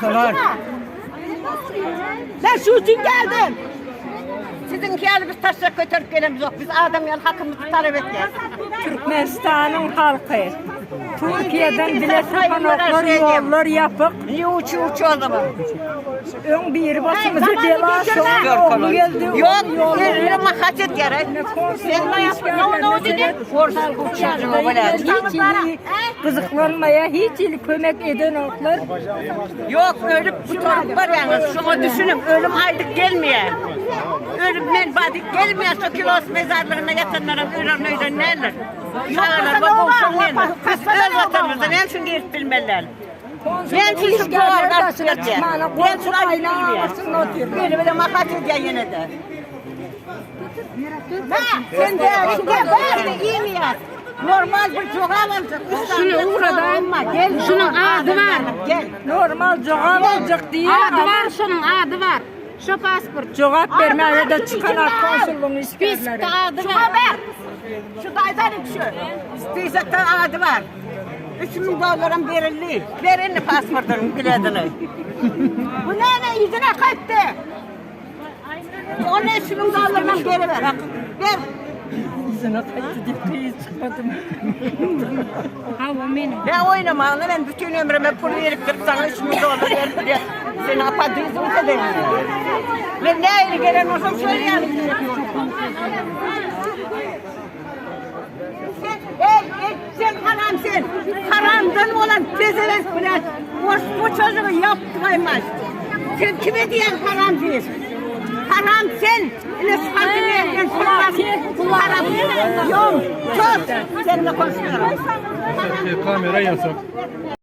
Salar. Ben şu için geldim. Siziňki ýaly biz taşlak göterip gelemizok. Biz adam ýaly hakymyzy talap etýäs. Türkmenistanyň halky Türkiýeden bile tapanoklar ýollar ýapyk. Niye uçu uçu o zaman? Öň biri başymyza bela şoň ogly geldi. Yok, elini makat et gerek. Sen Hiç hili gyzyklanmaýar, hiç hili kömek edenoklar. Yok ölüp gutarıp var yalnız. Şuna düşünün ölüm aydık gelmeyen. Ölüm men badık gelmeyen şu kilos mezarlığına yatanlara ölen ölen neler? Çağırlar bak olsun neler? Biz öz vatanımızda ne için gelip bilmeliler? Ben Konsulun şu işgärleri kovarlar daşyna çykmana Ben gorkup aýna aňyrsynda otyr. Beni bile makat ediyor yine de. Sen de Giymiyor. Normal bir cevap alacak. Şunu uğradan, şunun adı var. Gel. normal jogap aljak diýýär. Ady var şunun ady var. Şu pasport. Jogap bermäge de çykan konsullugyň işgärleri. Spiskde ady Şuna var. ver. Şu daydan şu. Spesaktan adı var. 3000 dolarım verildi. Verin pasportunun biletini. Bu ne yüzüne kaçtı. Onu 3000 dolarından geri ver. Ver. Ýüzüne gaýtdy diýip gyz çykmadym. Hava benim. Ben oynamağını ben bütün ömrüme pul biriktirip sana 3000 dolar verdim diye. Seni apadıyızım kadar. Ben ne ayrı gelen olsam şöyle yani. Sen, ey, ey, sen haram sen. Haramdan olan pezevenk bilen. Bu, bu çocuğu yaptıraymaz. Sen kime diyen haram diyorsun? Haram sen. Ne sıkıntı ne? Haram. Haram. Yok. Sus. Seninle konuşmuyorum. Kamera yasak.